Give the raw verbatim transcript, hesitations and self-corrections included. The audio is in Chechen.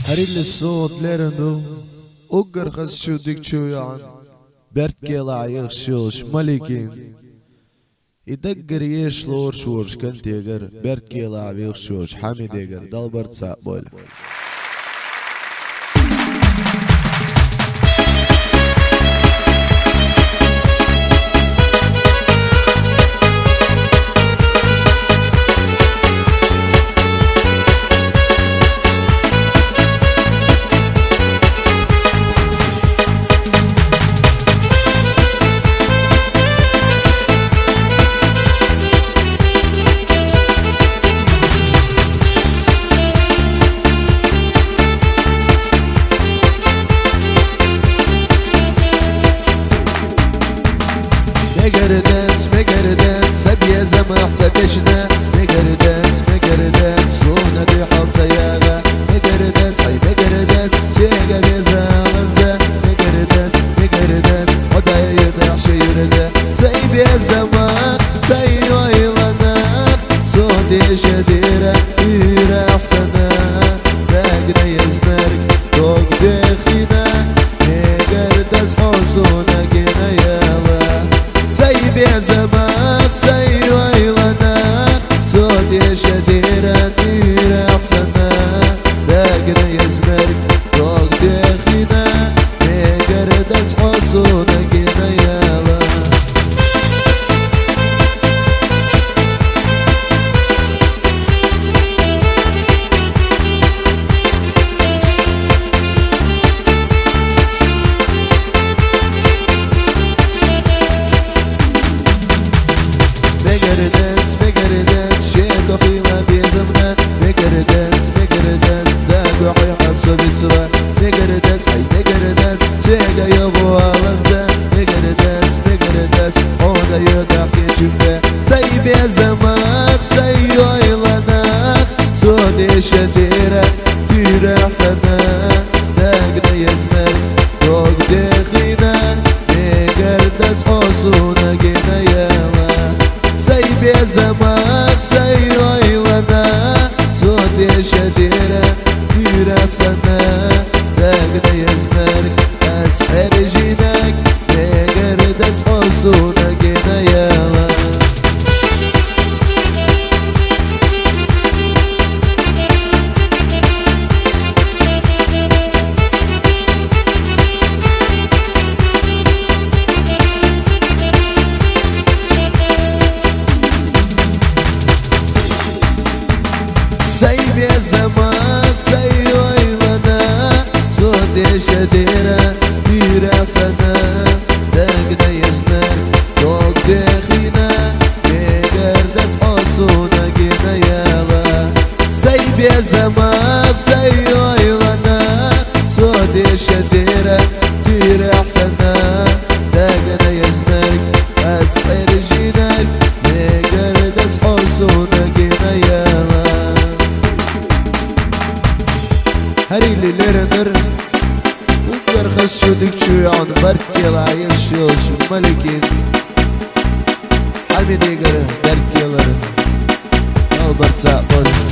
ХӀариллис согӀат лерхӀан ду уггар хазачу дикачу яхьан, бертгала Ӏехаш йолаш Маликин. И даггара еш лоруш волаш кантегара, бертгала вехаш волаш Хьамидегара, Дала барт цхьаъ бойла. Мегар дац, мегар дац, са безам ахь ца дешна. Мегар дац, мегар дац, сона дуьхьал ца яла. Мегар дац, хьай мегар дац, шега везаланза. Мегар дац, мегар дац, хьо дайдахь ши юрда. Сай безама, сай ойланах, со деша дира, уьйрахь сана. Дагна езнарг, дог дехина, мегар дац хьо сона гина яла. Сай безамах, сай ойланах, со деша дира, уьйрахь сана. Дагна езнарг, дог дехина, мегар дац хьо сона гина яла. Мегар дац, мегар дац, шен дохийла безамна. Мегар дац, мегар дац, дагахьа хьо со вицла. Мегар дац, хьай мегар дац, шега йогӀу аланза. Мегар дац, мегар дац, хьо дайдахь кечуьнга. Сай безамах, сай ойланах, со деша дира, уьйрахь сана. Дагна езнарг, дог дехина, мегар дац хьо сона гина яла. Сай безамах, сай ойланах, со деша дира, уьйрахь сана. Дагна езнарг, ас хьержинарг, мегар дац хьо сона гина яла. Сай безамах, сай ойланах, со деша дира, уьйрахь сана. Дагна езнарг, дог дехина, мегар дац хьо сона гина яла. Сай безамах, сай ойланах, со деша дира, уьйрахь сана. Дагна езнарг, ас хьержинарг, мегар дац хьо сона гина яла. ХӀарилле лерхӀанар уггар хазачу дикачу яхьан, бертгала Ӏехаш йолаш Маликин. Хьамидегара бертгалара, Дала барт цхьаъ бойла.